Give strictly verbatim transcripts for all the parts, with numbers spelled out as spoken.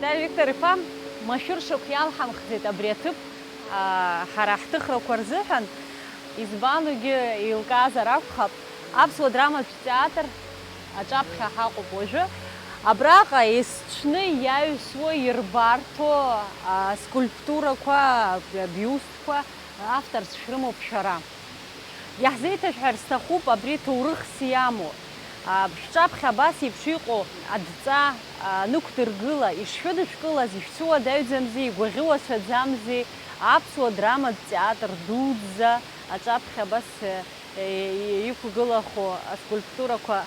Витали Виктор-иԥа, машәыршақә иалҳамхӡеит абри аҭыԥ, аа, ҳара ҳҭыхрақәа рзыҳәан. Избан, уигьы еилкаазар акәхап, аԥсуа драматә театр аҿаԥхьа ҳаҟоуп уажәы. Абраҟа есҽны иаҩсуа, ирбарҭоу, аа, скульптурақәа, абиустқәа, авторс шәрымоуп шәара. Иаҳзеиҭашәҳәар сҭахуп абри ҭоурыхс иамоу. А, шәҿаԥхьа абас еиԥш иҟоу адҵа, а, анықәдыргыла, ишшәыдышәкылаз ишәцәыуадаҩӡамзи, игәаӷьуацәаӡамзи аԥсуа драматә театр дуӡӡа аҿаԥхьа абас, э, э, иқәгылахо аскульптурақәа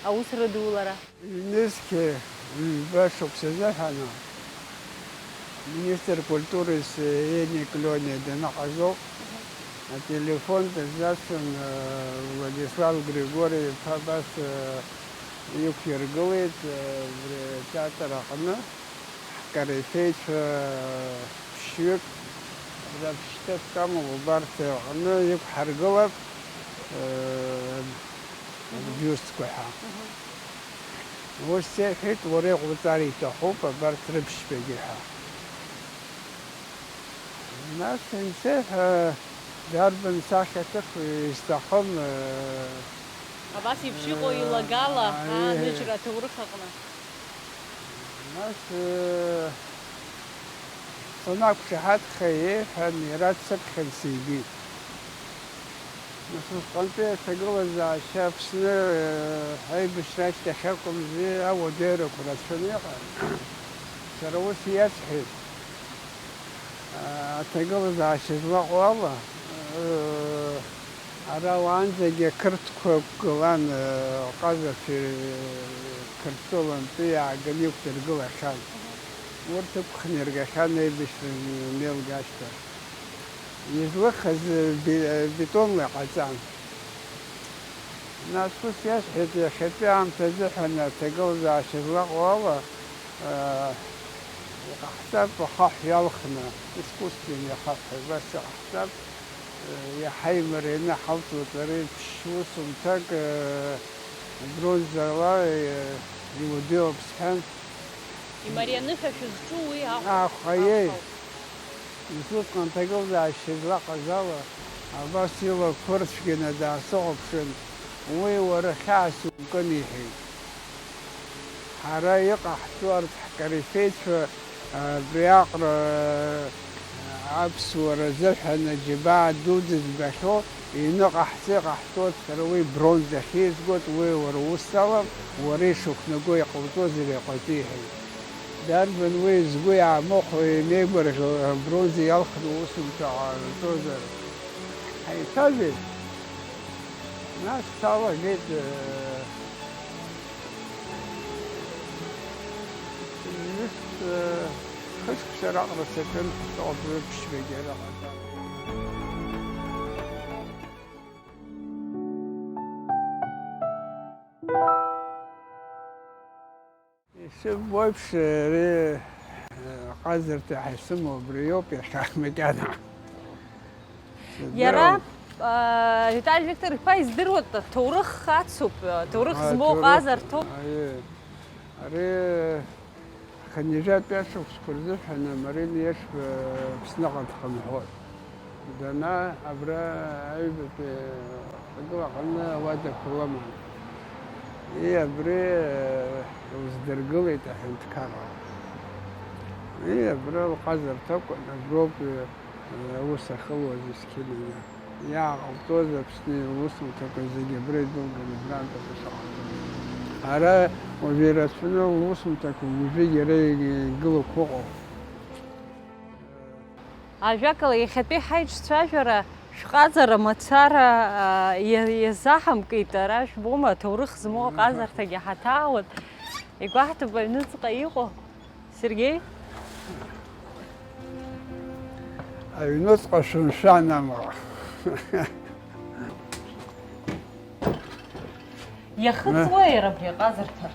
аус рыдулара? Ҩнызқьи ҩба шықәса азыҳәан аминистр культурас Еник Лиониа даныҟаз ауп. Ателефон дазасҳәан, Владислав Григори-иԥа абас, э, иқәиргылеит, э, абри атеатр аҟны ҳкорифеицәа ԥшьҩык, абра ԥшьҭыԥк амоуп, убарҭ аҟны иқәҳаргылап, э, рбиустқәа ҳәа. Ус сеиҳәеит, уара иҟауҵар иҭахуп абарҭ рыԥшьбагьы ҳәа. Нас ансеиҳәа, дарбан сахьаҭыхҩы исҭахым, э, Абас еиԥш иҟоу э, илагала аиеи. Ааныжьра аҭоурых аҟны. Нас, э, санақәшаҳаҭха иеиҳәан, иара дсыԥхьан сибеит. Нас усҟантәи аҭагылазаашьа Аԥсны, э, аибашьра ашьҭахь акәымзи, ауадаҩрақәа рацәаны иҟан. Сара ус иасҳәеит, а, аҭагылазаашьа злаҟоу ала, э, ара уаанӡагьы ақырҭқәа ықәгылан, э, ҟазацәа, э, Қырҭтәылантәи иааганы иқәдыргылахьан. Урҭ ықәхны иргахьан аибашьра анеилга ашьҭахь. Излыхыз би-, бетонла иҟаҵан. Нас ус иасҳәеит, иахьатәи аамҭазыҳәан аҭагылазаашьа злаҟоу ала, аа, иҟаҳҵап ахаҳә иалхны, искусственный ахаҳә, убас иҟаҳҵап, иаҳа имарианы ҳалҵуеит, ари ԥшь-усумҭак, бронзала, иуадаҩуп сҳәан. Имарианы ҳәа шәызҿу уи ахә-, Ахә, аиеи. Ахәауп. Нас усҟан аҭагылазаашьа злаҟаз ала, абас илақәырцәгьаны даасыхәаԥшын, уи уара хьаас умкын, иҳәеит. Ҳара иҟаҳҵо арҭ ҳкорифеицәа абри аҟара аԥсуара азыҳәан аџьабаа дуӡӡа збахьоу иныҟаҳҵо иҟаҳҵоит, сара уи бронза ахьизгоит, уи уара ус алам, уара ишықәнаго иҟауҵозар иҟаҵо, иҳәеит. Дарбан уи згәы иаамыхәо, имеигәырӷьо, абронза иалхны усумҭа ҟанаҵозар? Ҳаицәажәеит. Нас салагеит, э, ҩнызқь, э, хышықәса раҟара саҿын, ҵаҟа ԥшьбагьы араҟа. Исымбо еиԥш, ари, э, ҟазарҭа ҳәа исымоу абри иоуп иахьа макьана. Иара, Сыздыруам. А, Витали Виктор-иԥа, издыруа ҭоурых ацуп, ҭоурых А, змоу ҭоурых, ҟазарҭоуп. Аиеи. Ари хынҩажәатәи ашықәсқәа рзыҳәан Марина Ешба Аԥсныҟа дхынҳәуан. Дана абра аҩбатәи аҭагыла аҟны ауадақәа лыман. Ии, абри, э, лыздыргылеит аҳәынҭқарра. Ии, абра лҟазарҭа акәын, аброуп, э, аус ахылуаз есқьынагьы. Иааҟалҵоз Аԥсны иусумҭақәа зегьы абра идәылганы абрантәи аус аҟарҵон. Ара уажәы ирацәаны лусумҭақәа уажәыгь ара игылақәа ыҟоуп. Ажәакала, иахьатәи ҳаиҿцәажәара шәҟазара мацара, а, иа-, иазаҳамкит, ара жәбома, аҭоурых змоу аҟазарҭагьы ҳаҭаауан. Игәаҳҭап аҩныҵҟа иҟоу. Сергеи? Аҩныҵҟа шәымшәан, амала. Иахыҵуа иара абри аҟазарҭа?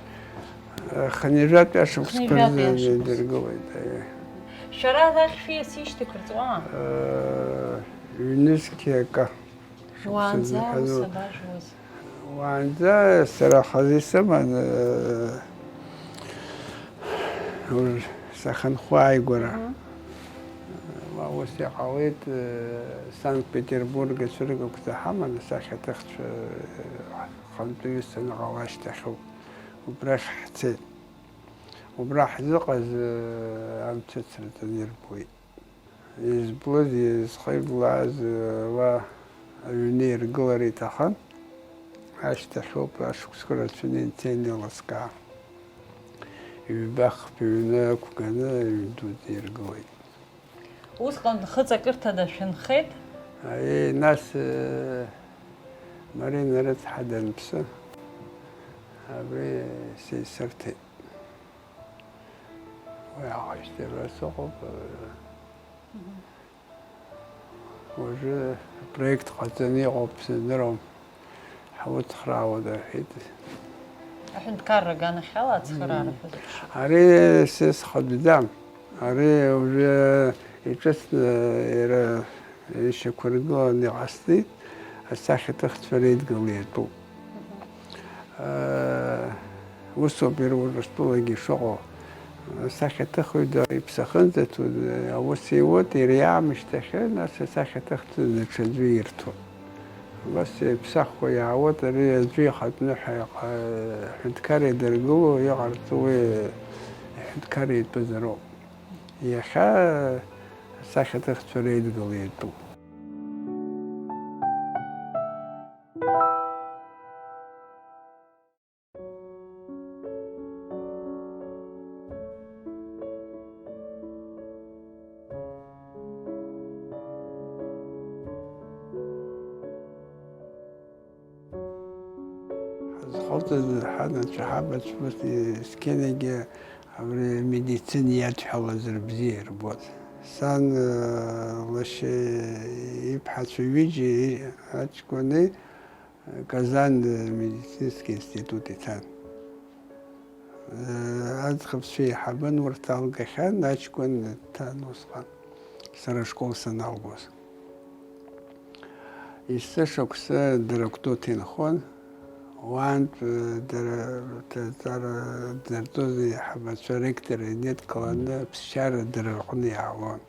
Хынҩажәатәи ашықәсқәа Хынҩажәатәи рзы ашықәс. Идыргылоит, аиеи. Шәара арахь шәиас ишьҭақәырҵуа? Э, ҩнызқьи акы. Уаанӡа шықәса ус зыҳәазо. Абажәуаз? Уаанӡа сара хазы исыман, э, уж-, Сахьынхо ааигәара. Мгм. Уа ус иҟалеит, э, Санкт-Петербург ацәыргақәҵа ҳаман, асахьаҭыхцәа, э, хантәаҩыс аныҟала ашьҭахьоуп. Убрахь ҳцеит. Убра ҳзыҟаз, э, амцыцраҵаны ирбоит. Изблыз, изхыблааз, э, ла аҩны иргылар иҭахын. Ашьҭахьоуп ашықәсқәа рацәаны инцеины еилыскаа. Ҩба-хԥа ҩны ықәганы аҩн дуӡӡа иргылеит. Усҟан хыҵакырҭада шәынхеит? Аиеи, нас, э, Марина рыцҳа данԥсы, абри сеисырҭеит. Уи аҟаижьҭеи абра сыҟоуп, э, Мгм. Уажәы апроект ҟаҵаны иҟоуп, сыздыруам, ҳуцхраауада, рҳәеит. Аҳәынҭқарра аганахьала ацхыраара Мм. ҳәа зеиԥш. Ари са схатәӡам. Ари уажәы иҿыцны иара ишьақәыргыланы иҟасҵеит, асахьаҭыхцәа реидгыла иатәуп. Мгм. Усоуп иара Урыстәылагьы ишыҟоу. Асахьаҭыхҩы дара иԥсахынӡаҭоу аус иуеит, иара иаамышьҭахьы, нас асахьаҭыхцәа даҽаӡәы ирҭоит. Убас иԥсахуа иаауеит, ари аӡәы ихатәны ҳәа иҟа-, аҳәынҭқар идыргыло иҟарҵо уи аҳәынҭқар итәызароуп. Иахьа асахьаҭыхцәа реидгыла иатәуп. Ҳазхылҵыз ҳанацәа ҳабацәа, ус, есқьынагьы абри амедицина иадҳәалаз рыбзиа ирбоз. Сан, э, лашьа иԥҳацәа ҩыџьа, аҷкәыни, Казан медицинский институт иҭан. Аӡӷабцәа еиҳабын, урҭ алгахьан, аҷкәын дҭан усҟан, сара ашкол саналгоз. Есышықәса дара Гәдоуҭа инхон, уантә дара, дара, дара, дара еиҳабацәа ректор инидкыланы аԥсшьара дара рҟны иаалон.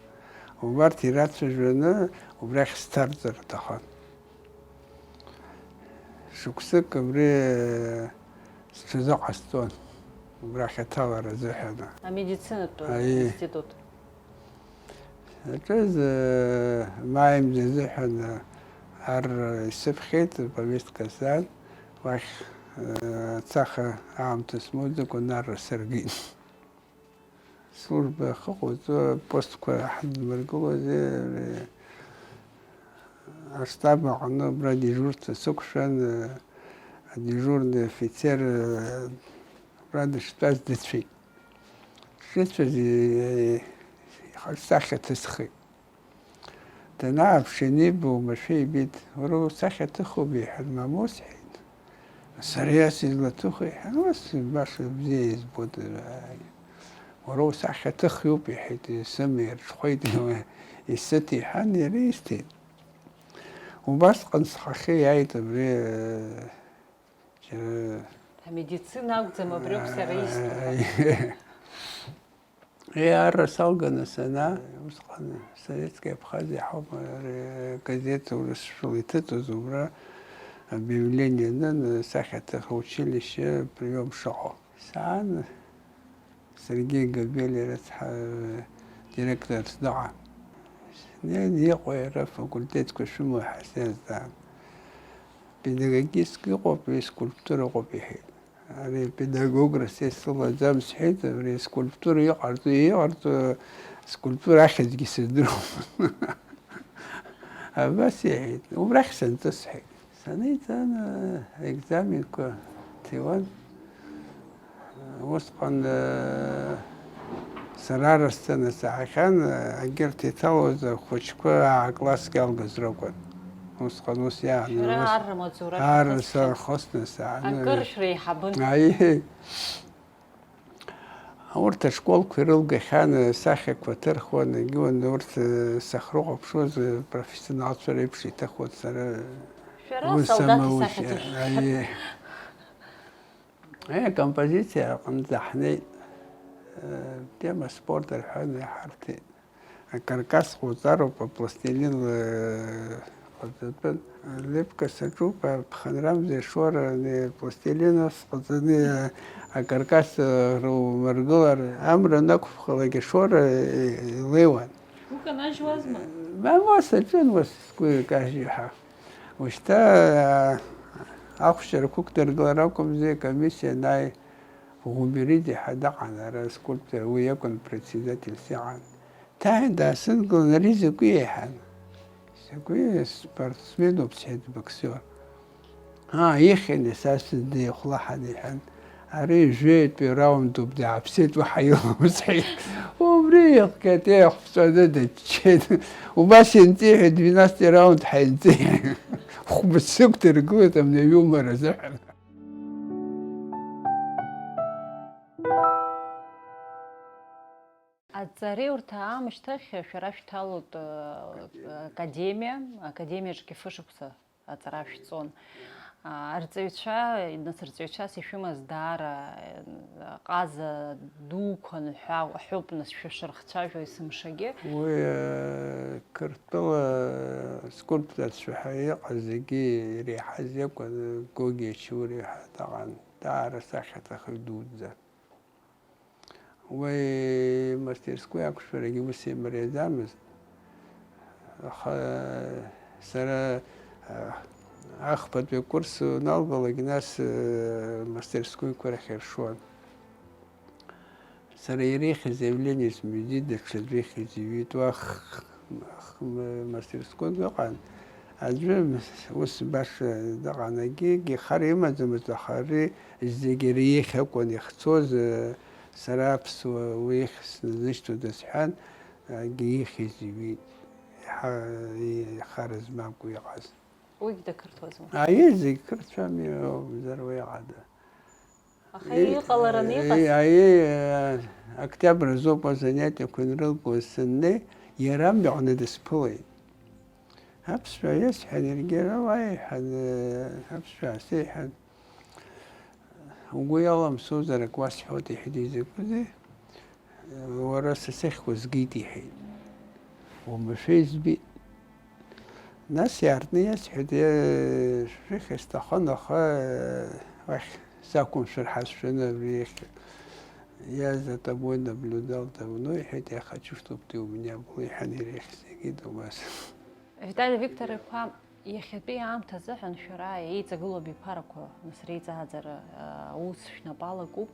Убарҭ ирацәажәаны убрахь сҭарҵар аҭахын. Шықәсык абри сҽазыҟасҵон, убрахь аҭалара азыҳәан. Амедицинатә Аиеи. институт. Аҿыз, э, маимза азыҳәан, э, ар исыԥхьеит, повестка сзаан, уахь, э, ацаха аамҭа смоуӡакәа нарра сыргеит. Служба ахьыҟоуҵо апостқәа ҳадмыргылози, ари аштаб аҟны абра адежурство сықәшәан, адежурный офицер абра дыштәаз дыцәеит. Дшыцәаз ихаҿсахьа ҭысхит. Данааԥш, ианиба, уамашәа ибеит. Уара усахьа ҭыхуп, иҳәан, мамоу, сҳәеит. Сара иа сызлаҭыху, иҳәан, ус баша бзиа избоит. Уара усахьа ҭыхиоуп, иҳәеит, исымеи, рҽхәеит, исыҭ, иҳәан, иара исҭеит. Убасҟан схахьы иааит абри, џьара Амедицина акәӡам, абри ауп сара исҭаху. Ааи. Еи, арра салганы санаа, усҟан Советская Абхазиа ҳәа газеҭ урысшәала иҭыҵыз, убра объявление анын, сахьаҭыхра училище приём шыҟоу. Саан, Сергеи Габелиа рыцҳа, директорс дыҟан. Снеин, иҟоу иара, факультетқәа шәымоу ҳәа сиазҵаан. Педагогическ ыҟоуп, скульптура ыҟоуп, иҳәеит. Ари педагогра са исылаӡам, сҳәеит, ари скульптура иҟарҵо, иҟарҵо, скульптура ахьӡгьы сыздыруам. Абас иҳәеит, убрахь санҵы, сҳәеит. Саниҵан, аекзаменқәа ҭиуан. Усҟан, сара арасҵаны саахьан, егьырҭ иҭалоз ахәыҷқәа аа-класск иалгаз ракәын. Усҟан ус иааны, Шәара ус арра маҵура арра шәхысхьан. Сархысны сааны. Акыр шәреиҳабын. Аиеи. Урҭ ашколқәа ирылгахьан, сахьақәа ҭырхуан, егьиуан, урҭ, сахьрыхәаԥшуаз, профессионалцәа реиԥш иҭыхуан сара. Шәара уи асолдаҭ самоуча, исахьаҭыххьан. Аиеи. Е, акомпозициа аҟынӡа ҳнеит. Тема спорт рҳәан иҳарҭеит. Акаркас ҟауҵароуп, апластилин ҟаҵатәын. Лепка саҿуп, аԥхынрамза ишора, пластилин ас ҟаҵаны акаркас румыргылар, амра анақәԥхалак ишора илеиуан. Уканажьуазма? Ма, ма саҿын, уа сгәы кажьи ҳәа. Ушьҭа ахәшьарақәа ықәдыргылар акәымзи, акомиссиа анааи, Гәымбериӡе ҳәа даҟан ара аскульптор, уи иакәын председательс иҟан. Дааин даасыдгылан, ари закәи иҳәан. Закәи, спортсменуп, сҳәеит, боксиор. Аа, ихьын, са сзы деихәлаҳан, иҳәан. Ари жәаҩатәи раундуп, дааԥсеит, уаҳа илам, сҳәеит. Убри ихҟьеит, еихәҵәаны дыччеит. Убас инҵеиҳәеит, двенадцатый раунд ҳаинҵеиҳәеит. Хәба сықәдыргылеит амни аҩумор азыҳәан. Аҵареи урҭ аамышьҭахь шәара шәҭалоит, э, академиа, академиаҿгьы фышықәса аҵара шәҵон. А, арҵаҩцәа, нас, арҵаҩцәас ишәымаз даара, э, ҟаза дуқәан ҳәа ҳәоуп, нас, шәышырхцәажәо есымшагьы. Уи, э, Қырҭтәыла, э, скульпторцәа ҳәа иҟаз зегьы иреиҳаз иакәын, Гогиа Чауриа ҳәа даҟан, даара сахьаҭахҩы дуӡӡан. Уи мастерскуи ақәшәарагьы ус имариаӡамызт. Аха сара, а, ахԥатәи акурс уналгалак, нас, а, мастерскуйқәа рахь иршуан. Сара иреиӷьыз заявление змҩаӡеит, даҽаӡәы ихьӡ иҩит. Уа х-, х-, м-, мастерскойк ыҟан. Аӡәы ус баша дыҟан, егьигьы хар имаӡамызт, аха ари зегьы иреиӷьу акәын ихцоз, сара аԥсуа уи ихьӡ сназышьҭуада сҳәан, егьи ихьӡ иҩит, иаҳа ихара змамкәа иҟаз. Уигь дақырҭуазма? Аиеи, зегь қырҭуами, мамзар уи иҟада? Аха иҟалараны иҟаз. Аиеи, октиабр азоуп азанятиақәа инрылгоз саннеи, иара амҩаҟны дысԥылеит. Аԥсшәа иасҳәан, иаргьы ара уааи, иҳәан, аԥсшәа аасеиҳәан, угәы иаламсозар ак уасҳәоит, иҳәеит, изакәызеи? Уара са сахьхәа згеит, иҳәеит. Уамашәа избеит. Нас иаартны иасҳәеит, шәыхьӡ сҭахын, аха уахь сақәымшәар ҳәа сшәаны абри иахь. Я за тобой наблюдал давно, иҳәеит, я хочу, чтоб ты у меня был, иҳәан, иреиӷьыз зегьы убас. Витали Виктор-иԥа, иахьатәи аамҭа азыҳәан шәара еиҵагылоу абиԥарақәа, нас, реиҵааӡара, а, аус шәнапы алакуп.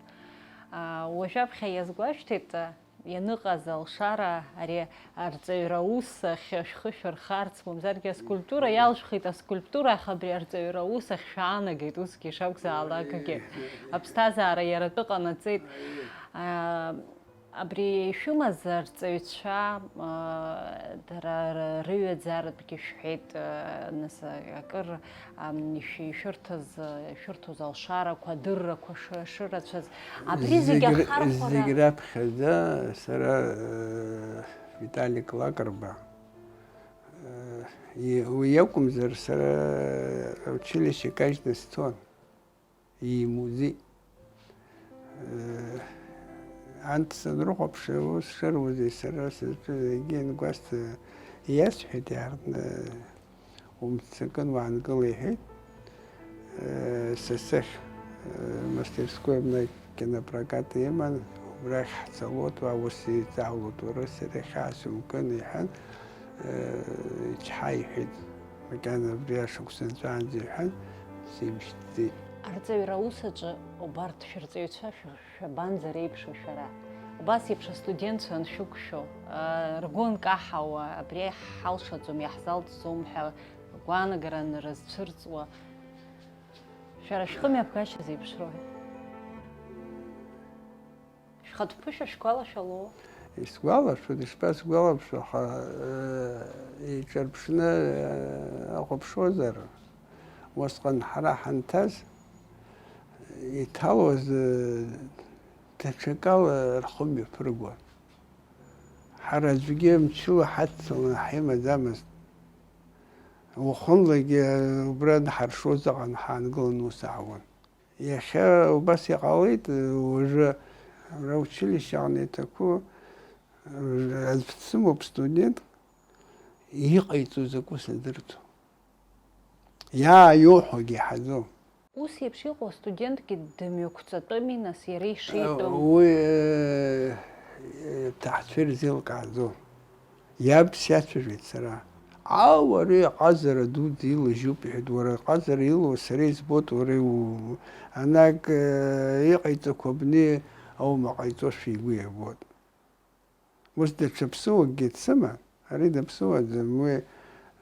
А, уажәаԥхьа иазгәашәҭеит, а, ианыҟаз алшара, ари арҵаҩра аус ахь шәхы шәырхарц, мамзаргьы аскульптура иалшәхит, аскульптура, аха абри арҵаҩра аус ахь шәаанагеит, усгьы ишакәзаалакгьы. Аԥсҭазаара иара атәы ҟанаҵеит. А, Абри ишәымаз арҵаҩцәа, аа, дара ры-, рыҩаӡаратәгьы шәҳәеит, аа, нас, акыр, ам, ишәи-, ишәырҭаз, ишәырҭоз алшарақәа, адыррақәа шы-, шырацәаз. Абри зегь зегь р-, ахархәара зегь раԥхьаӡа сара, э, Виталик Лакрба, э, и-, уи иакәымзар, сара аучилишьче кажьны сцон. Имуӡеит. Анҭ санрыхәаԥш, ус шыруази сара сызҿыз егьи ангәасҭа иасҳәеит, иаартны умццакын, уаангыл, иҳәеит. Са сахь мастерской мна кинопрокат иман, убрахь ҳцалоит, уа ус еиҵаалоит, уара сара хьаас умкын, иҳәан. Ичҳаиҳәеит, макьана абри ашықәс анҵәаанӡа иҳәан, симшьҭӡеит. Арҵаҩра аус аҿы убарҭ шәырҵаҩцәа шәа-, шәабанӡареиԥшу шәара? Убас еиԥш астудентцәа аншәықәшәо, а, ргәы анкаҳауа, абри ҳалшаӡом, иаҳзалҵӡом ҳәа агәаанагара анрызцәырҵуа, шәара шәхымҩаԥгашьа зеиԥшрои? Шәхатә ԥышәа шәгәалашәало? Исгәалашәоит, ишԥасгәалашәо, аха, э, иҿырԥшны, э, ахәаԥшуазар, усҟан ҳара ҳанҭаз, иҭалоз, э, даҽакала рхы мҩаԥыргон. Ҳара аӡәгьы мчыла ҳаццаланы ҳимаӡамызт. Уахынлагьы убра дҳаршоз аҟан ҳаангыланы ус аауан. Иахьа убас иҟалеит, уажәы Абра училище аҟны иҭаку, аӡә дсымоуп студент, иҟаиҵо закәу сыздырӡом. Иааиоуҳәогьы иаҳаӡом. Ус еиԥш иҟоу астудентгьы дымҩақәҵатәыми, нас, иара ишитәым? Уи, э, ҭаацәа ирзеилкааӡом. Иаб сиацәажәеит сара. Ау, ари аҟазара дуӡӡа илажьуп, иҳәеит, уара аҟазара илоу сара избоит, уара иу-, анак, э, иҟаиҵақәо абни аума ҟаиҵошәа игәы иабоит. Ус даҽа ԥсыуакгьы дсыман, ари даԥсыуаӡам, уи,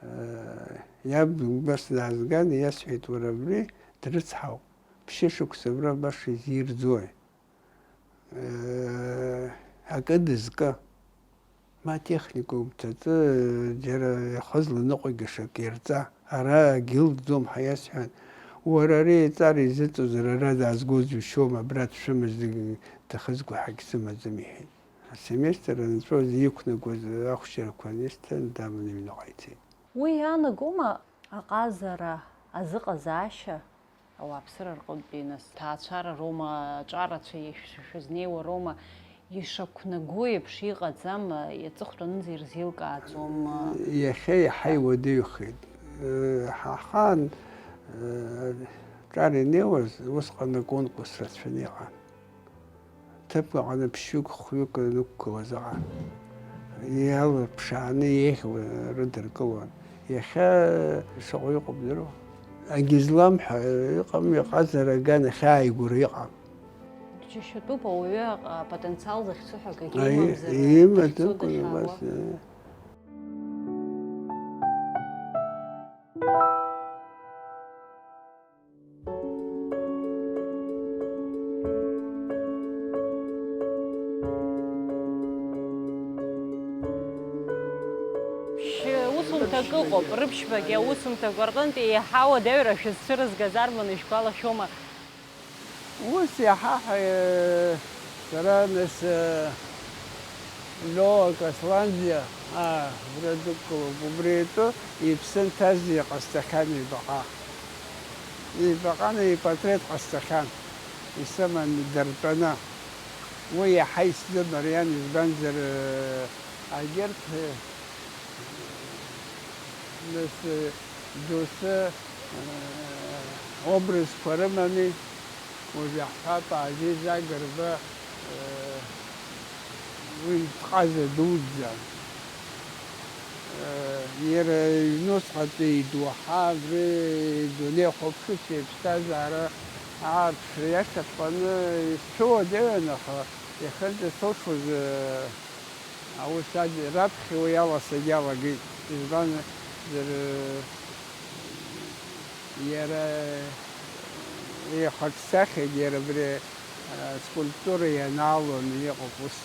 э, иаб убас даазган, иасҳәеит, уара абри дрыцҳауп, ԥшьышықәса абра баша изирӡои? Э, акы дызкы. Ма техникум дҭаҵы, џьара ихызла ныҟәигашак ирҵа, ара агьылӡом ҳәа иасҳәан, уара ари еиҵара изыҵозар ара даазгоз џьушьома, абра дшәымыз дахызго ҳәагь сымаӡам, иҳәеит. Асеместр анҵәоз иқәнагоз ахәшьарақәа анисҭан, даманы аҩныҟа ицеит. Уи иаанагома аҟазара азыҟазаашьа ауааԥсыра рҟынтәи, нас, ҭаацәара роума, аҿарацәа иашәшәызнеиуа роума, ишақәнаго еиԥш иҟаӡам, иаҵыхәтәанынӡа ирзеилкааӡом. Иахьа иаҳа иуадаҩхеит. Ҳа ҳхаан, ҿар инеиуаз усҟан аконкурс рацәаны иҟан. Ҭыԥк аҟны ԥшьҩык, хәҩык анықәгылаз аҟан. Иалырԥшааны еиӷьу рыдыркылон. Иахьа шаҟаҩы ыҟоу бдыруа? Агьызлам ҳәа ыҟам, иҟазар аганахь ааигәара иҟам. Џьашьатәуп ауаҩы апотенциал захьӡу ҳәа акгьы Аи, имамзар, имаӡамкәан дахьцо, дахьаауа. Убас, э. Шьы-, усумҭак ыҟоуп, рыԥшьбагьы аусумҭақәа рҟынтә еиҳа уадаҩра шәызцәырызгаз арбану, ишәгәалашәома? Ус иаҳа ҳа-, сара нас, э, Лео Касланӡиа, аа, убра дықәгылоуп, убри итәы иԥсы нҭазгьы ҟасҵахьан ҩбаҟа. Ҩбаҟа ипатреҭ ҟасҵахьан, исыман дыртәаны. Уи иаҳа исзымариан, избанзар, э, агьырҭ, э, нас, э, доусы, э, образқәа рымами. Уажә иаҳҳәап, Азиз Агрба, э, уи дҟаза дуӡӡан. Э, иара иҩнуҵҟатәи идоуҳа абри идунеи ахәаԥшыцәа иԥсҭазаара аарԥшра иашаҵәҟьаны исцәыуадаҩын, аха иахьынӡасылшоз, э, Аус ад-, раԥхьа уи аласагь иалагеит. Избанзар, иара ихаҿсахьагь иара абри, а, скульптура ианаалон иҟоуп, ус,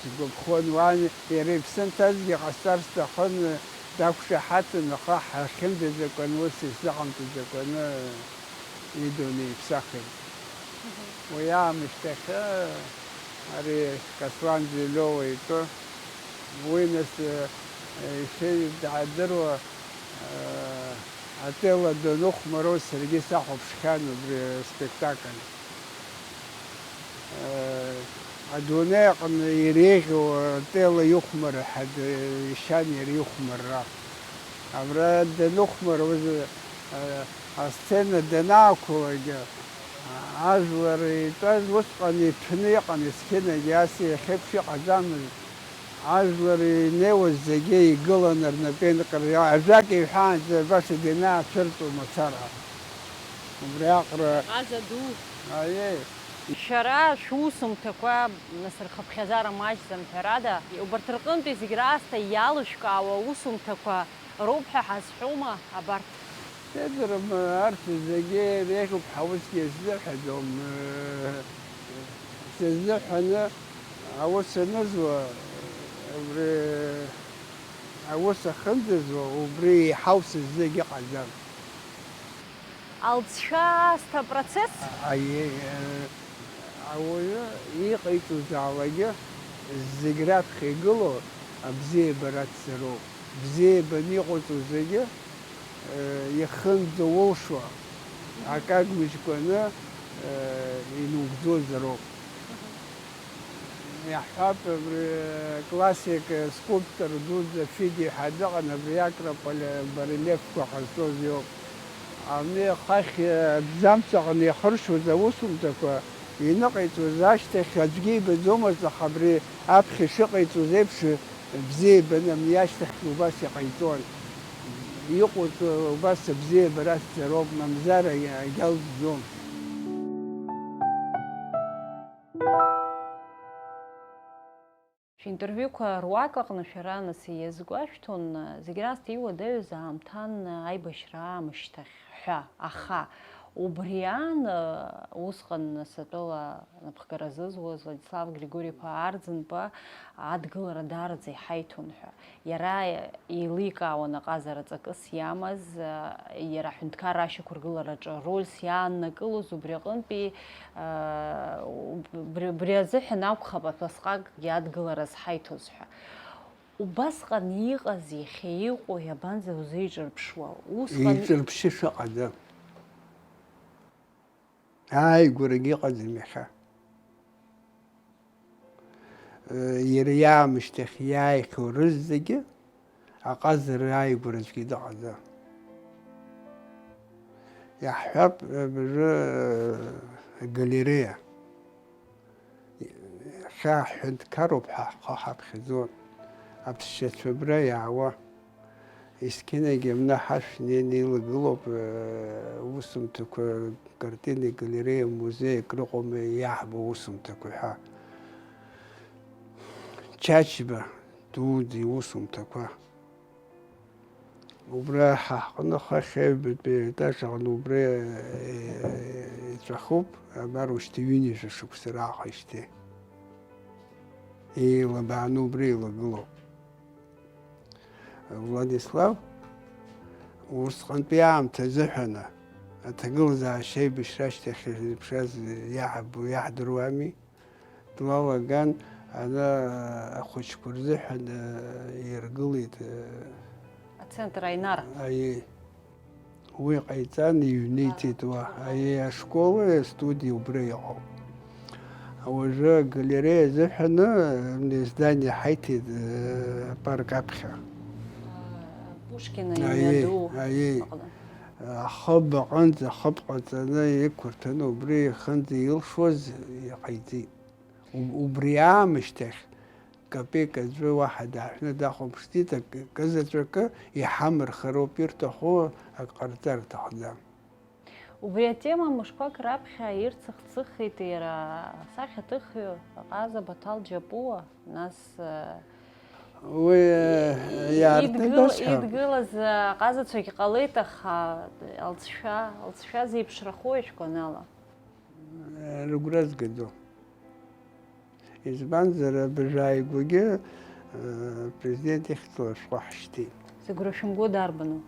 сгәаԥхон, уан иара иԥсы нҭазгьы ҟасҵар сҭахын, дақәшаҳаҭын, аха ҳахьынӡаӡакәаны, ус исзыҟамҵаӡакәаны. Идунеи иԥсахит. Мгм. Уи аамышьҭахь, ари Каслан Ӡилиоу итәы, уи нас, э, ишеидадыруа, э, Отелло даныхәмаруа саргьы сахәаԥшхьан убри аспектакль. Э, адунеи аҟны иреиӷьу Отелло ихәмарра ҳәа д-, ишьан иара ихәмарра. Абра даныхәмаруаз, э, асцена данаақәлогь, ажәлар итәаз усҟан иҭәны иҟан есқьынагь, ас иахьеиԥш иҟаӡамызт. Ажәлар инеиуаз зегьы игылан рнапеинҟьара, ажәак иҳәаанӡа баша данаацәырҵуа мацара. Убри аҟара Ҟаза ду. Аиеи. Шәара шәусумҭақәа, нас, рхыԥхьаӡара маҷӡам, ҳәарада, убарҭ рҟынтәи зегь раасҭа иалышәкаауа аусумҭақәа роуп ҳәа ҳазҳәома абарҭ? Сеидрым, арҭ зегьы реиӷьуп ҳәа усгьы сзыҳәаӡом. Сыззыҳәаны аус анызуа, убри аус ахьынӡазуа, убри еиҳау сыззегь ыҟаӡам. Алҵшәа аасҭа процесс? Аиеи, ауаҩы иҟаиҵозаалакгьы зегь раԥхьа игылоу абзиабара акәзароуп. Бзиа ибаны иҟоуҵо зегьы, э, ихынӡаулшо, акы агмыжькәаны, э, инугӡозароуп. Иаҳҳәап, абри классик скульптор дуӡӡа Фиди ҳәа дыҟан, абри Акрополь барельефқәа ҟазҵоз иоуп. Ами хахь аҭӡамц аҟны иахыршәуаз аусумҭақәа иныҟаиҵоз ашьҭахь аӡәгьы ибаӡомызт, аха абри аԥхьа ишыҟаиҵоз еиԥш бзиа ибаны, ами ашьҭахьгьы убас иҟаиҵон. Иҟоуҵо убас абзиабара аҭӡароуп, мамзар агьалҵӡом. Шәинтервиуқәа руак аҟны шәара, нас, иазгәашәҭон, зегь раасҭа иуадаҩыз аамҭан аибашьра аамышьҭахь ҳәа, аха убри аан, усҟан, нас, атәыла напхгара зызуаз Владислав Григори-иԥа Арӡынба адгылара даараӡа иҳаиҭон ҳәа. Иара еиликаауан аҟазара ҵакыс иамаз, иара аҳәынҭқарра ашьақәыргылараҿы рольс иааннакылоз, убри аҟынтәи, убри, убри азыҳәан акәхап атәасҟакгьы адгылара зҳаиҭоз ҳәа. Убасҟан иҟаз иахьа иҟоу иабанӡа узеиҿырԥшуа? Усҟан еиҿырԥшьы шыҟаӡам. Ааигәарагьы ыҟаӡам иахьа. Иара иаамышьҭахь иааихьоу рызегьы аҟазара ааигәаразгьы дыҟаӡам. Иаҳҳәап, абыржәы, агалереиа. Иахьа ҳҳәынҭқаруп ҳәа ҳхы ҳаԥхьаӡон. Аԥсшьацәа абра иаауа. Есқьынагьы абна ҳашә неины илагылоуп, э, усумҭақәа, картинеи галереиа, музеи акрыҟоума иаҳбо усумҭақәа ҳәа. Чачба дуӡӡа иусумҭақәа. Убра ҳа ҳҟны хыхь аҩбатәи аетаж аҟны убра, э, иҵәахуп, абар ушьҭа ҩынҩажәа шықәса раахижьҭеи. Еилабааны убра илагылоуп. Владислав усҟантәи аамҭа азыҳәаны аҭагылазаашьа аибашьра ашьҭахь зыԥшааз иаҳбо, иаҳдыруами. Длалаган, ана ахәыҷқәа рзыҳәан, э, иргылеит, э, ацентр Аинар. Аиеи. Уи ҟаиҵан, иҩниҵеит уа. Аиеи, ашкола, астудиа убра иҟоуп. Уажәы агалереиа азыҳәаны, э, здание ҳаиҭеит, э, апарк аԥхьа. Пушкина аиеи, имҩаду аиеи. Аҟны. Ахыб аҟынӡа, ахыб ҟаҵаны иқәырҭәаны убри ихынӡа илшоз иҟаиҵеит. У-, убри аамышьҭахь капеик аӡәы уаҳа дааҳәны дахәаԥшӡеит, акы, акызаҵәыкы иҳамырхароуп ирҭаху, ак ҟарҵар рҭахӡам. Убри атема мышқәак раԥхьа ирцыхцыхит иара асахьаҭыхҩы аҟаза Баҭал Џьапуа, нас, э, уи, э, иаартны идгыл-, дасҳәап. Идгылаз, э, аҟазацәагь ҟалеит, аха алҵшәа, алҵшәа зеиԥшрахои шәгәанала? Рыгәра згаӡом. Избанзар, абыржәы ааигәагьы, э, апрезидент ихьӡала ашәҟәы ҳшьҭит. Зыгәра шәымго дарбану?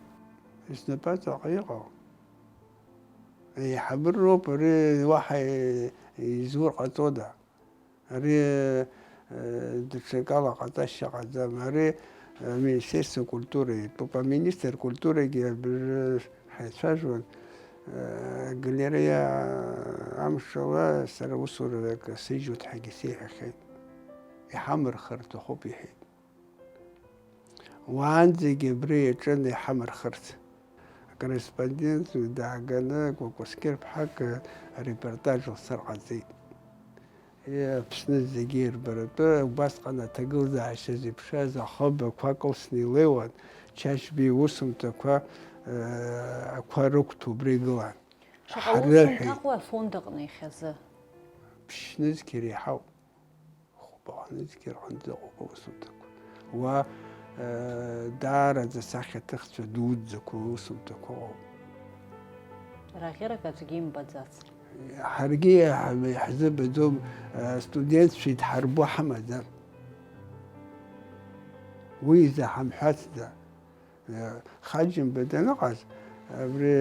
Снапаҵаҟа иҟоу. Еиҳабыроуп, ари уаҳа изур ҟаҵода? Ари, э, даҽакала ҟаҵашьа ҟаӡам. Ари, э, Министерство культуры итәуп. Аминистр культурагьы абыржәы ҳаицәажәон. Э, галереиа амшала сара усурак сыжьуеит ҳәагьы сеиҳәахьеит. Иҳамырхар рҭахуп, иҳәеит. Уаанӡагьы абра иаҿын иҳамырхырц. Акорреспондент дааганы Кәакәасқьыр ԥҳак арепортаж лцар ҟаҵеит. Аԥсны зегьы ирбаратәы убасҟан аҭагылазаашьа зеиԥшраз ахыб ақәа кылсны илеиуан, Чачба иусумҭақәа, э, ақәа рықәҭәа убра игылан. Шаҟа ус ҳрыҳәеит. Анҭаҟуа афонд аҟны иахьазы? Ԥшьнызқь иреиҳауп. Хәба-хәба нызқь рҟынӡа ыҟоуп аусумҭақәа. Уа, э, даараӡа асахьаҭыхцәа дуӡӡақәа аусумҭақәа ыҟоуп. Раӷьырак аӡәгьы имбаӡац. Ҳаргьы иаҳ-, иаҳзыбаӡом, э, студентцәа идҳарбо ҳамаӡам. Уи изы ҳамҳәацда. Хаџьымба даныҟаз, абри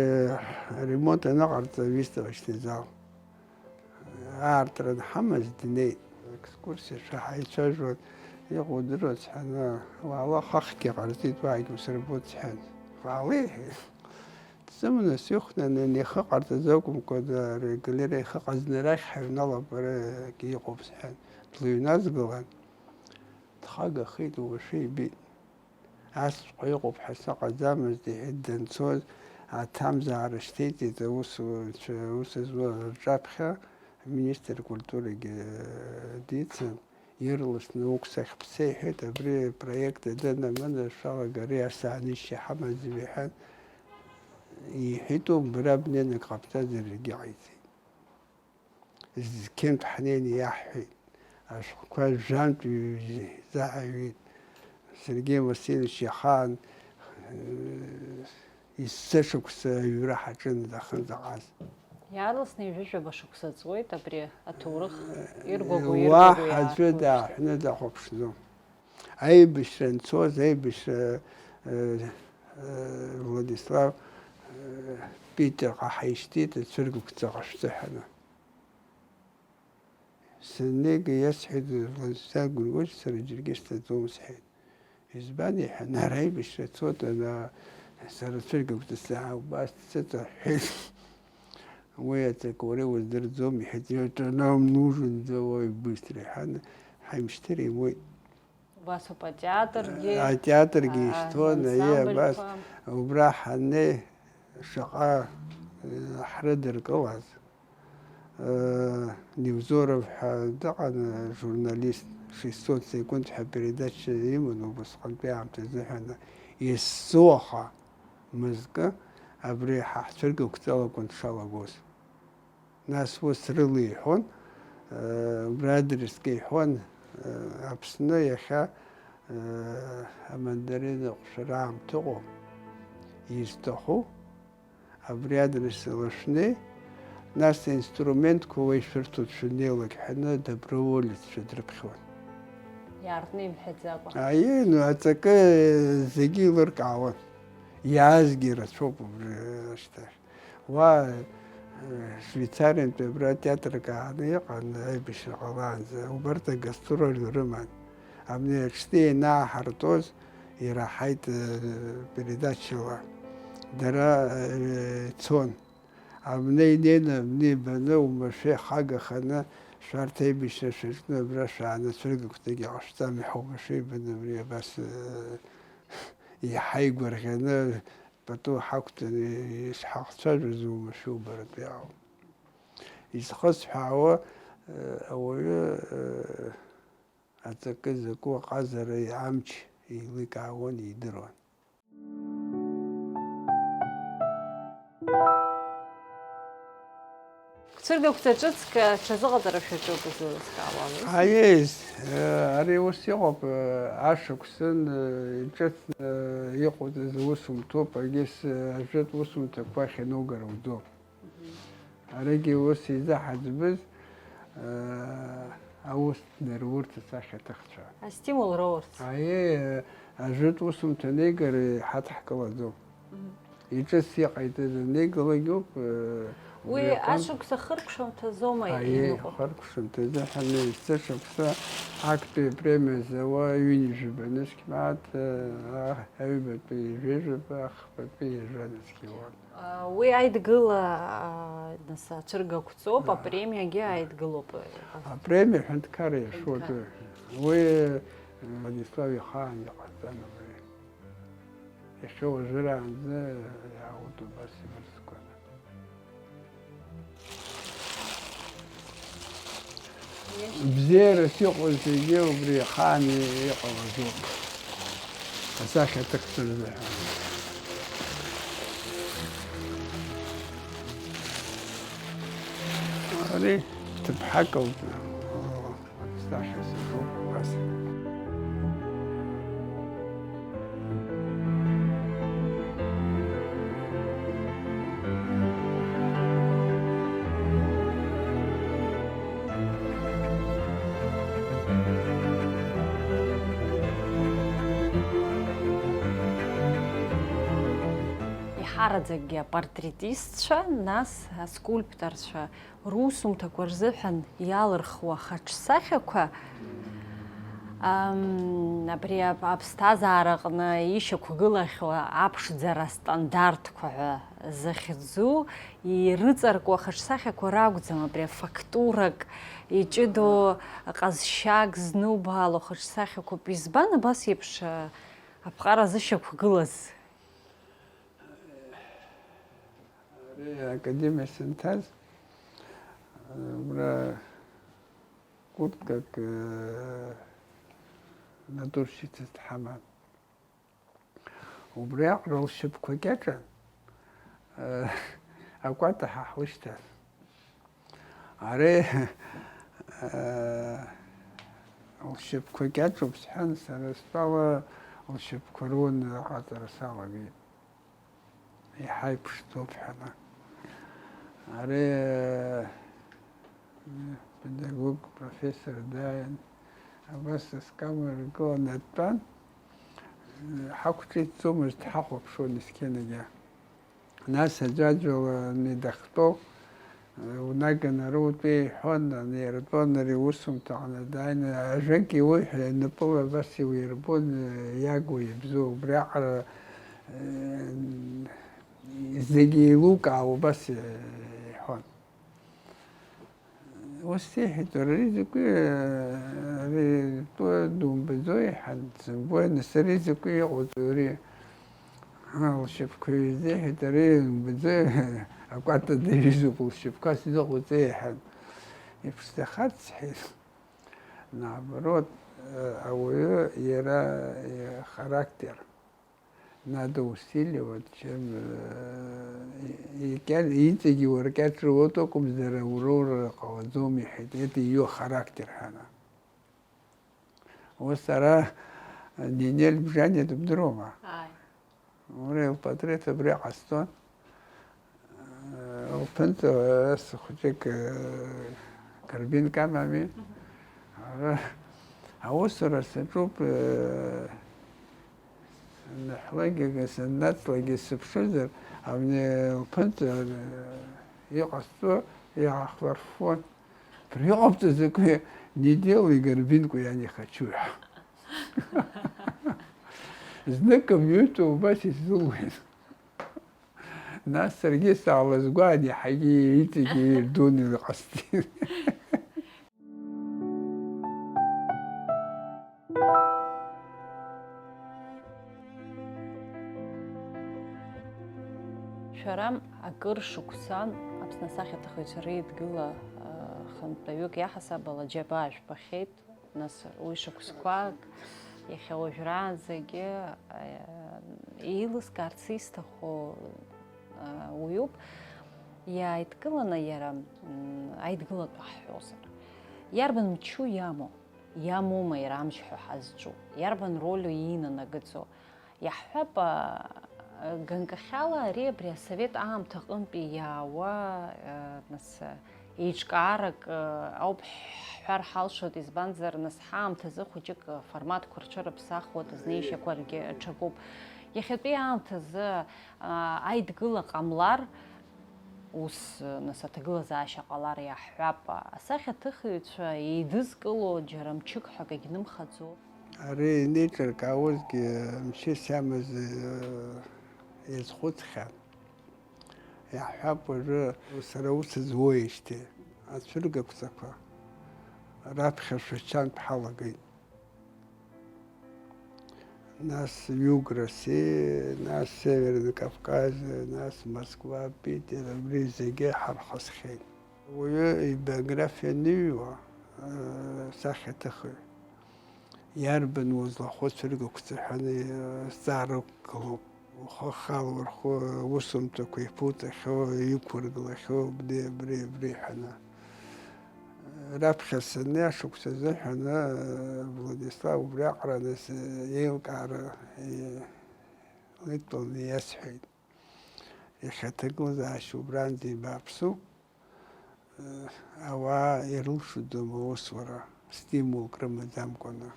аремонт аныҟарҵа, выставочный зал аартра анҳамаз днеит. Экскурсиа шәаҳаицәажәон, иҟоу удыруаз ҳәа, уаала, хыхьгьы ҟарҵеит, уаагьы усырбоит сҳәан. Уаала, иҳәеит. Дсыманы сҩыхәнан, ихы ҟарҵаӡо акәымкәа, ари агалереиа ихы ҟазны арахь ҳаҩналап, ара акгьы ыҟоуп сҳәан. длыҩназгылан, дхагахеит, уамашәа ибеит. Асҵәҟьа иҟоуп ҳәа сыҟаӡамызт, иҳәеит, данцоз, аҭамзаара шьҭеиҵеит, аусуцәа, аус зуа рҿаԥхьа, аминистр культурагьы дицын, ирласны уқәцахьԥса, иҳәеит, абри апроект данамын, шәалагари асаанышьа ҳамаӡам, иҳәан, иҳәеит, убра бнеины ак ҟабҵазар, егьыҟаиҵеит. Зқьынтә ҳнеины иаҳҳәеит, ашәҟәқәа жәантә ҩ-, заҳаҩит. Сергеи Васильевич иахаан, э, есышықәса аҩра ҳаҿын дахьынӡаҟаз. Иаарласны ҩажәижәаба шықәса ҵуеит абри аҭоурых иргәагәо, уаҳа иргәагәо аӡәы иаартуеижьҭеи. Дааҳәны дахәаԥшӡом. Аибашьра анцоз, аибашьра, э, э, Владислав, э, Питерҟа ҳаишьҭит, ацәыргақәҵа ҟашәҵа ҳәаны. Саннеига иасҳәеит, Владислав Григорьевич, сара џьаргьы сцаӡом, сҳәеит. Избан, иҳәан, ара аибашьра цоит, ана, сара цәыргақәҵа саауп, ас дсыҵаҳәҳәеит. Уи аҵакы уара иуздырӡом, иҳәеит, это нам нужен, давай быстро, иҳәан, ҳаимшьҭыр имуит. Убас ауп атеатргьы, атеатргьы а, ишьҭуан, аиеи, абас, ансамбльқәа. Убра ҳаннеи, шаҟа, э, ҳрыдыркылаз. Э, Невзоров ҳәа дыҟан, журналист, шестьсот секунд ҳәа передача иман убасҟантәи аамҭазы ҳәа, ана, есыуаха мызкы абри ҳа ҳцәыргақәҵала акәын дшалагоз. Нас ус рыла иҳәон, э, убра адресгьы иҳәон, э, Аԥсны иахьа, э, амандарина ҟәшәара аамҭа ыҟоуп, изҭаху абри адрес ала шәнеи, нас аинструментқәа уа ишәырҭоит шәаннеилак ҳәаны, доброволеццәа дрыԥхьон. Иаартны имҳәаӡакәа. Аиеи, ну, аҵакы зегьы еилыркаауан. Иаазгьы рацәоуп убри ашьҭахь. Уа, э, Швеицариантәи абра театрак ааны иҟан, аибашьра ҟалаанӡа, убарҭ агастроль рыман. Абни аҽны ианааҳартәоз, ираҳаит, э, передачала. Дара, э, цон. Абна инеины, абна ибаны, уамашәа ихагаханы, шәарҭ аибашьра шаҿны абра шәааны, цәыргақәҵагьы ҟашәҵами, ҳаумашәа ибаны абри абас, э, иҳаигәырӷьаны, пату ҳақәтәаны ишҳахцәажәоз уамашәа убаратәы иаауп. Изхысҳәаауа, э, ауаҩы, э, аҵакы закәу аҟазара амч еиликаауан, идыруан. Цәыргақәҵа ҿыцк ҽазыҟаҵара шәаҿуп, излеилыскаауа ала, ус? Аиеи, э, ари ус иҟоуп, э, ашықәсан, э, иҿыцны иҟоуҵаз усумҭоуп, егьыс, э, ажәытә усумҭақәа ахьанугара уӡом. Аригьы ус изы ҳаӡбыз, э, аус днарурц асахьаҭыхцәа. Астимул роурц. Аиеи, э, ажәытә усумҭа анеигара иҳадҳкылаӡом. Мгм. Иҿыц иҟаиҵаз анеигалак ауп, э, уи убри аҟынтә ашықәса хыркәшамҭазома, аиеи, иныҟәо? Хыркәшамҭазы ҳәа, есышықәса актәи апремиа зауа ҩынҩажәаба нызқь мааҭ, э, а-, аҩбатәи ҩажәа-, ҩажәаба, ахԥатәи ҩажәа нызқь иуан. А, уи аидгыла, а, нас, ацәыргақәҵоуп, а, апремиагьы аидгылоуп. Апремиа ҳәынҭқарра иашоу. Ҳәынҭқарра. Уи, э, Владислав ихаан иҟаҵан абри. Иахьа уажәраанӡа иаауеит убас имырӡкәаны. Бзиарас иҟоу зегьы убри ахаан иҟалаз ауп. Асахьаҭыхцәа рзыҳәан. Ари ҭыԥҳак лтәы. Саша сыхуп, убас. Иҳараӡакгьы апортретистцәа, нас аскульпторцәа русумҭақәа рзыҳәан иалырхуа хаҿсахьақәа Ам, абри ап-, аԥсҭазаараҟны ишьақәгылахьоу аԥшӡара астандартқәа ҳәа захьӡу, ирыҵаркуа хаҿсахьақәа ракәӡам, абри афактурак, иҷыдоу ҟазшьак знубаало хаҿсахьақәоуп. Избан абас еиԥш, а, аԥҟара зышьақәгылаз? Ари академиа санҭаз, убра курткак, э, натурщица дҳаман. Убри аҟара лшьапқәа кьаҿын, э, акәата ҳа ҳлышьҭан. Ари, э, лшьапқәа кьаҿуп сҳәан, сара стәала лшьапқәа руны аҟаҵара салагеит. Иаҳа иԥшӡоуп ҳәа. Ари, э, педагог, профессор дааин, абас аскамера ргыланы дтәан, ҳақәҿиҭӡомызт, ҳахәаԥшуан есқьынагьы. Нас аӡәаӡәала ани дахьтәоу, унаганы ароутәы иҳәон, ани иртәон ари усумҭаҟны дааины, ажәак иуеиҳәа, напыла абас иуирбон, иагу, иабзоу, убриаҟара, э, зегьы еилукаау убас иҳәон. Ус сеиҳәеит, уара ари закәи, ари тәы думбаӡои, ҳан, сымбои, нас ари закәи иҟоуҵои ари? Ҳа, лшьапқәа ҩеизеиҳәеит, ари умбаӡои, акәата даҩызоуп, лшьапқәа сзыҟоуҵеи, ҳәан. Иԥшӡахарц, сҳәеит. Наоборот, ауаҩы иара ихарактер надо усиливать, чем, э, и-, и-, иҵегьы уаркьаҿ руоуп акәымзар, ауроура ҟалаӡом, иҳәеит, это её характер ҳәа. Ус ара Нинель Бжаниа дыбдыруама? Ааи. Уи лпатреҭ абри ҟасҵон. Лԥынҵа ас хәыҷык, э, карбинк амами. Мгм. Ара аусура саҿуп, э, саныҳәлагьы, саннацлакгьы сыԥшызар, абни лԥынҵа, э, иҟасҵо иаахлырффон. Приёмҵа закәи, неделеи гарбинку я не хочу. Знык мҩытәа убас исзылуеит. Нас саргьы саалазгәан, иаҳагьы иҵегьы ирдуны иҟасҵеит. Шәара акыр шықәсан Аԥсны асахьаҭыхҩцәа реидгыла, а, хантәаҩык иаҳасаб ала џьабаа жәбахьеит, нас уи шықәсқәак, иахьа уажәраанӡагьы, а, еилыскаарц исҭаху, а, уаҩуп. Иааидкыланы иара, м, аидгылатәы ҳҳәозар, иарбан мчу иамоу? Иамоума иара амч ҳәа ҳазҿу? Иарбан рольу инанагаӡо? Иаҳҳәап, а, ганкахьала ари абри асовет аамҭа аҟынтәи иаауа, а, нас, а, еиҿкаарак, а, ауп ҳҳәар ҳалшоит, избанзар, нас ҳаамҭазы хәыҷык аформатқәа рҽырыԥсахуеит, азнеишьақәаргьы ҽакуп. Иахьатәи аамҭазы, а, аидгыла ҟамлар, ус, нас, аҭагылазаашьа ҟалар иаҳҳәап, асахьаҭыхыҩцәа еидызкыло џьара мчык ҳәа акагь нымхаӡо. Ари инеиҿыркаауазгьы мчыс иамаз, э, иазхәыцхьан. Иаҳҳәап, уажәы сара ус зуеижьҭеи, ацәыргақәҵақәа раԥхьа шәачантә ҳалагеит. Нас Юг России, нас Северный Кавказ, нас Москва, Питер, абри зегьы ҳархысхьеит. Уаҩы ибиографиа аныҩуа, э, сахьаҭыхҩы, иарбан узлахәыцәыргақәҵа ҳәа, э, зҵаара ықәгылоуп. Ухы ахала урхәы, аусумҭақәа иԥуҵахьоу, иқәыргылахьоу, абри, абри, абри ҳәаны. Раԥхьа саннеи ашықәс азыҳәан, Владислав убриаҟара нас еилкаара, э, лыдтәаланы иасҳәеит. Иахьа аҭагылазаашьа убранӡа ибааԥсуп. Э, ауаа ирылшаӡом аусура, стимулк рымаӡамкәаны.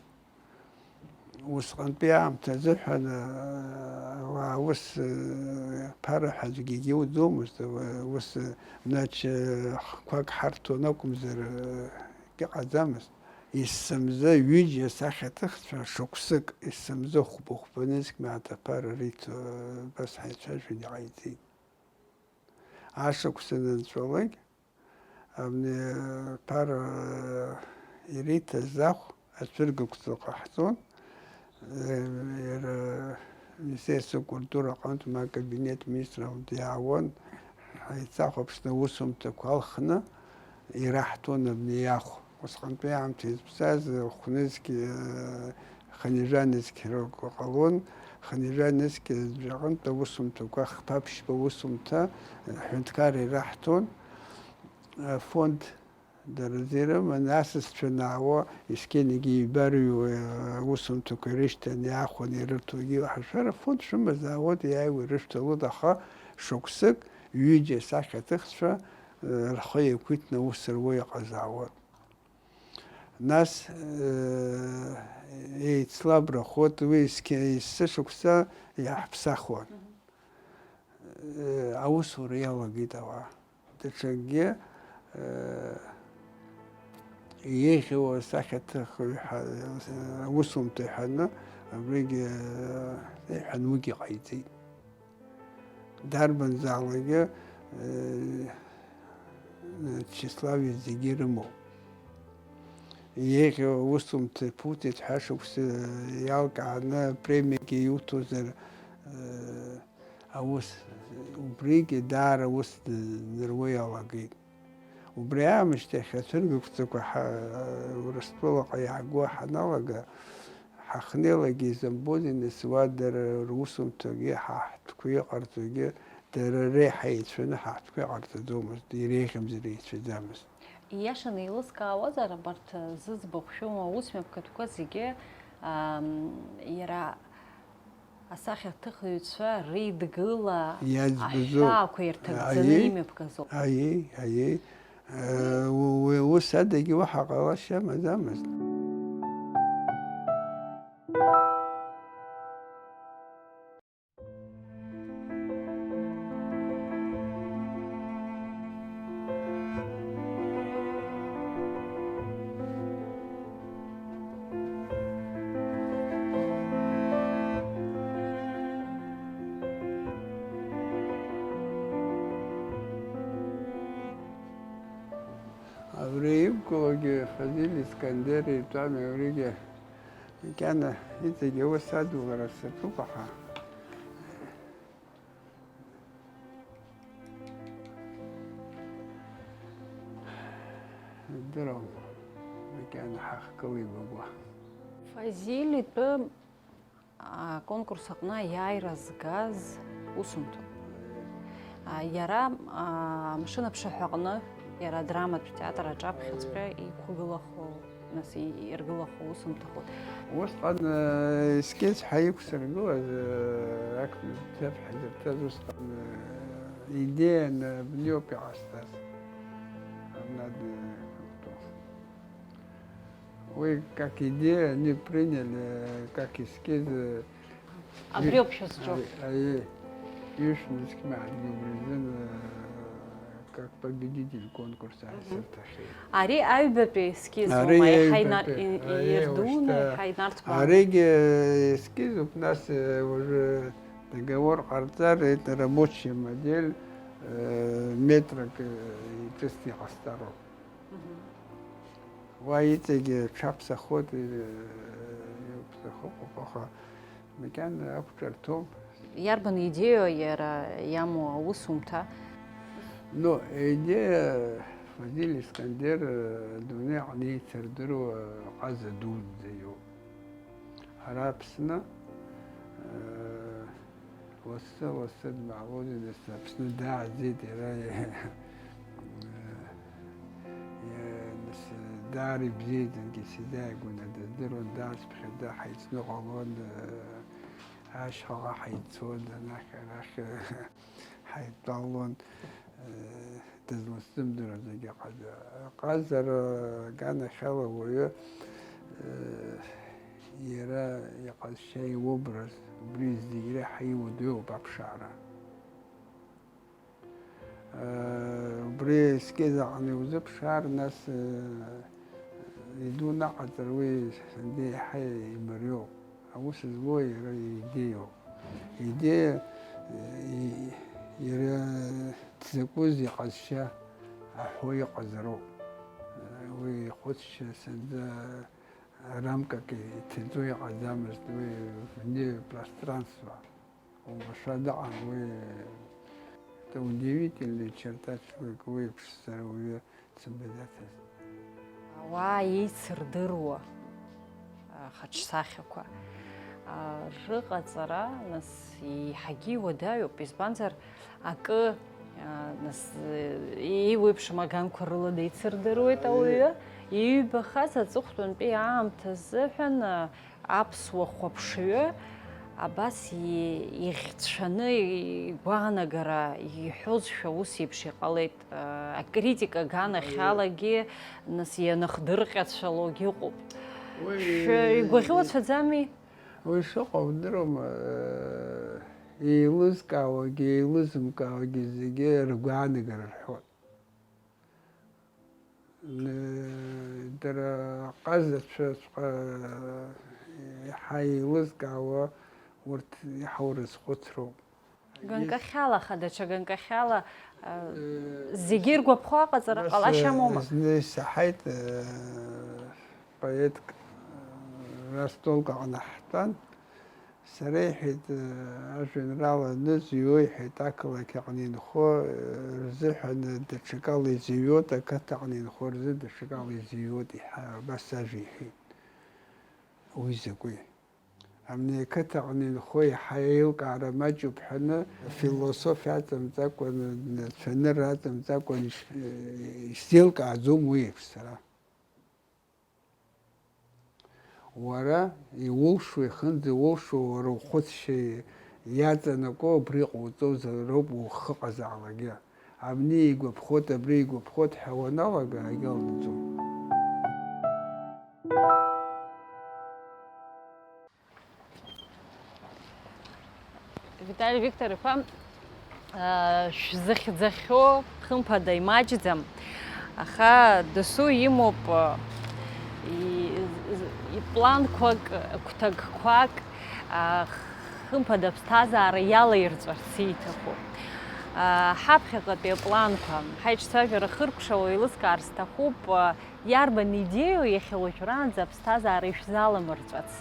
Усҟантәи аамҭа азыҳәан, э, ауаа ус, э, ԥара ҳәа аӡәгьы иуӡомызт, э, ус, э, мнач, э, хқәак ҳарҭон акәымзар, э, иҟаӡамызт. есымза ҩыџьа асахьаҭыхцәа шықәсык, есымза хәба-хәба нызқь мааҭ аԥара риҭо, абас ҳаицәажәан иҟаиҵеит. Ашықәс анынҵәалак, абни аԥара ириҭаз ахә ацәыргақәҵа ҟаҳҵон. Иара Министерство культуры аҟынтә ма акабинет министров диаауан, ҳаицахәаԥшны аусумҭақәа алхны ираҳҭон абни иахә. Усҟантәи аамҭа изԥсаз хәнызқь, хынҩажәа нызқь роуп ҟалон, хынҩажәа нызқь аҟынтә аусумҭақәа хԥа-ԥшьба усумҭа ҳҳәынҭқарра ираҳҭон, афонд Дара зегьы рыман асасцәа наауа, есқьынагьы ибарыҩуа аусумҭақәа ирышьҭан, иаахәаны ирырҭогьы ҳашәара фонд шәымазаауеит, иааиуа ирышәҭалоит, аха шықәсык ҩыџьа асахьаҭыхцәа, э, рхы еиқәиҭны аус руа иҟазаауеит. Нас, э, еицлабрахоит, уи есқьы-, есышықәса иаҳԥсахуан. Э, аусура иалагеит ауаа. Даҽакгьы, э, еиӷьу асахьаҭыхҩы ҳәа, э, аусумҭа иҳәаны, абригьы, э, иҳәан уигьы ҟаиҵеит. Дарбанзаалакгьы, э, тщеславие зегьы ирымоуп. Еиӷьу аусумҭа иԥуҵеит ҳәа шықәса иалкааны премиагьы иуҭозар, э, Аус, убригьы даара ус ныруа иалагеит. Убри аамышьҭахь ацәыргақәҵақәа ҳа-, Урыстәылаҟа иааго ҳаналага, ҳахнеилак изымбозеи, нас уа дара русумҭагьы, ҳа ҳтәқәа иҟарҵогьы, дара реиҳа еицәаны ҳа ҳтәқәа иҟарҵаӡомызт, иреиӷьымзар еицәаӡамызт. Ииашаны еилыскаауазар, абарҭ зыӡбахә шәымоу аусмҩаԥгатәқәа зегьы, ам, иара Асахьаҭыхҩцәа реидгыла иаӡбаӡоуп. Ашәаақәа ирҭагӡаны Аиеи, имҩаԥгазоуп. Аиеи, аиеи. Э, у-, уи ус адагьы уаҳа ҟалашьа амаӡамызт. Абри иқәгылоугьы Фазиль Искандер итәами, абригьы макьана иҵегь аус адулара саҿуп, аха Идыруан, макьана ҳахькылибагәа. Фазиль итәы аконкурс аҟны аиааира згаз усумҭоуп. А, иара, а, амшын аԥшаҳәаҟны, иара адраматә театр аҿаԥхьаҵәҟьа иқәгылахо Нас и-, иргылахо усумҭахоит. Усҟан, э, ескиз ҳәа иқәсыргылаз, э, актәи бзиа ҳәа изырҭаз усҟан, э, идеианы абниоуп иҟасҵаз. Абна д-, уи как идея они приняли, э, как эскиз, э, Абриоуп шәызҿу. Аи, аи, ишәнызқь маҳҭгьы убри азын, э, как победитель конкурса Мгм. исырҭахьеит. Ари аҩбатәи ескизума, Ари еиҳа ина-, аҩбатәи, и-, аи, ирдуны, ушьҭа еиҳа инарҭбааны? Аригьы ескизуп, нас, э, уже договор ҟарҵар, это рабочая модель, э, метрак, э, иҿыцны иҟасҵароуп. Мгм. Уа иҵегьы ҽаԥсахоит, э, иаԥсахо ыҟоуп, аха Макьана ақәҿырҭоуп. Иарбан идеиоу иара иамоу аусумҭа? Ну, идея Фазиль Искандер, э, адунеи аҟны еицырдыруа ҟаза дуӡӡа иоуп. Ара Аԥсны, э, лассы-лассы дмаалозеи, нас Аԥсны дааӡеит иара, э, э, нас даара ибзиаӡангьы сизааигәаны дыздыруан, дааҵԥхьаӡа ҳаицныҟәалон, э, Ашьхаҟа ҳаиццон, анахь-арахь ҳаидтәалон, э, дызласзымдыруаз акгьы ҟаза-, ҟазара аганахьала уаҩы, э, иара иҟазшьа иубраз, убри зегь реиҳа иуадаҩуп аԥшаара. Убри ескиз аҟны иузыԥшаар, нас, э, Идуны аҟаҵара уи сынтәа еиҳа имариоуп. Аус злоу иара идеиоуп. Идеиа, и-, иара дзакәыз иҟазшьа аҳәо иҟазароуп. Уи ихәыцшьа сынтәа рамкак иҭаҵо иҟаӡамызт, уи вне пространства. Уамашәа дыҟан, уи это удивительная черта человека, уи иԥшӡара уаҩы дсымбаӡацызт. Ауаа еицырдыруа, а, хаҿсахьақәа, а, рыҟаҵара, нас, еиҳагьы иуадаҩуп, избанзар, акы, а, нас, еиуеиԥшым аганқәа рыла деицырдыруеит ауаҩы, иҩбахаз аҵыхәтәантәи аамҭа азыҳәан, а, аԥсуа хәаԥшҩы абас и-, иӷьцәаны игәаанагара иҳәозшәа ус еиԥш иҟалеит, а, акритика аганахьалагьы, нас, ианыхдырҟьацәалогь ыҟоуп. Уи Шәигәаӷьуацәаӡами? Уи шыҟоу удыруама, э, еилызкаауагьы, еилызымкаауагьы зегьы ргәаанагара рҳәоит. Н-, дара аҟазацәаҵәҟьа еиҳа еилызкаауа урҭ еиҳа урызхәыцроуп. Ганкахьала, аха даҽа ганкахьала, а, зегьы иргәаԥхо аҟаҵара ҟалашьа амоума? Зны исаҳаит, э, поетк, э, Ростовк аҟны ҳтәан. Сара, иҳәеит, э, ажәеинраала анызҩуа, иҳәеит, ақалақь аҟны инхо, э, рзыҳәан даҽакала изыҩуеит, ақыҭа аҟны инхо рзы даҽакала изыҩуеит, иҳәа-, абас ажәа иҳәеит. Уи закәи? Абни ақыҭа аҟны инхо иаҳа еилкаара маҷуп ҳәаны, философиа аҵамҵакәа, цәанырра аҵамҵакәа иш-, исзеилкааӡом уи еиԥш сара. Уара иулшо, ихынӡа иулшо, уара ухәыцшьа иаҵанакуа убри ҟауҵозароуп ухы ҟазаалакгьы. Абни игәаԥхоит, абри игәаԥхоит ҳәа уаналага, егьалнаӡом. Витали Виктор-иԥа, аа, шәзыхьӡахьоу, хымԥада, имаҷӡам, аха досу имоуп, аа, и-, ипланқәак, гәҭакқәак, аа, хымԥада, аԥсҭазаара иалаирҵәарц ииҭаху. Аа, ҳаԥхьаҟатәи апланқәа, ҳаиҿцәажәара хыркәшауа еилыскаар сҭахуп, аа, Иарбан идеиоу иахьа уажәраанӡа аԥсҭазаара ишәзаламырҵәац?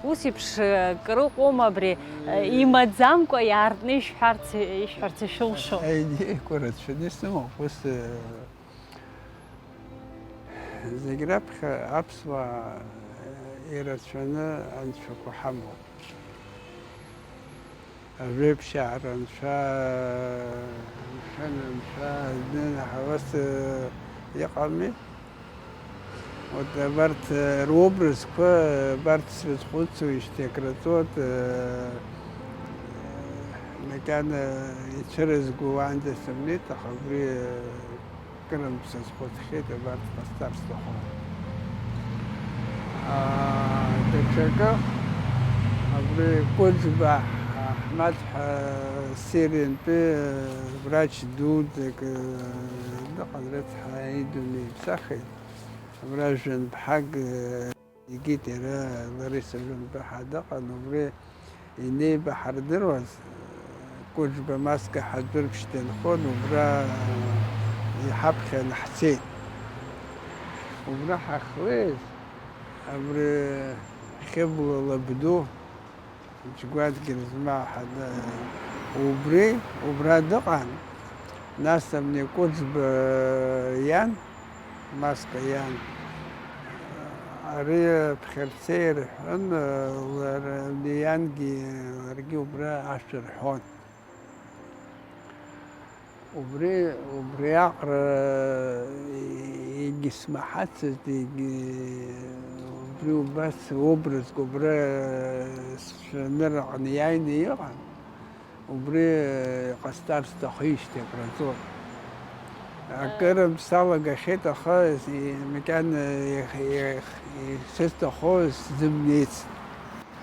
Ус еиԥш, э, кыр ыҟоума абри, э, имаӡамкәа иаартны ишәҳәарц, ишәҳәарц ишәылшо? Аидеиақәа рацәаны исымоуп. Ус, э, зегь раԥхьа аԥсуаа, э, ирацәаны анцәақәа ҳамоуп. Ажәеиԥшьаара анцәа, мшәан анцәа, зны ҳавас, э, иҟами. Вот абарҭ, э, рубразқәа, абарҭ срызхәыцуеижьҭеи акраҵуеит, э, макьана ицәырызго уаанӡа сымнеит, аха убри, э, Кырынтә сазхәыцхьеит, абарҭ ҟасҵар сҭахуп. Аа, даҽакы, абри Кәыџба Аҳмаҭ ҳәа Сириантәи врач дуӡӡак, дыҟан, рыцҳа, идунеи иԥсахит. Абра жәҩан ԥҳак, Игеит иара, Лариса Жәамбаҳа дыҟан, убри инеиба ҳардыруаз, Кәыџба Маска ҳадәырԥшь дынхон, убра иҳаԥхьан ҳцеит. Убра ҳахлеит, абри Хьыбла лабду, Џьгәадгьы рзы ма ҳада-, убри, убра дыҟан, нас абни Кәыџба иан, Маска иан, ари Ԥхьарцеи рҳәон, лара, абни иангьы ларгьы убра ашәа рҳәон. Убри, убри аҟара егьысмаҳацызт, егьи-, убри убас образк убра сшәаныр аҟны иааины иҟан, убри ҟасҵар сҭахижьҭеи акраҵон. Акырынтә салагахьеит, аха макьана исызҭахо сзымнеицт.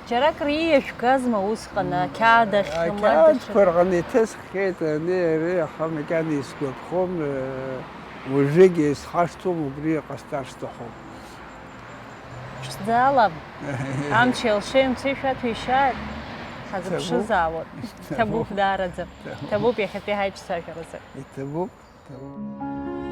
Џьаракыр ииашәгазма усҟан ақьаад ахь, ма даҽа? Ақьаадқәа рҟны иҭысххьеит ани ари, аха макьана исгәаԥхом, уажәыгь исхашҭуам, убри ҟасҵар сҭахуп. Зала, амчи алшеи амцеи шәаҭәеишьааит, ҳазыԥшызаауеит. Иҭабуп. Иҭабуп, даараӡа. Иҭабуп. Иҭабуп иахьатәи ҳаиҿцәажәаразы. Иҭабуп, иҭабуп.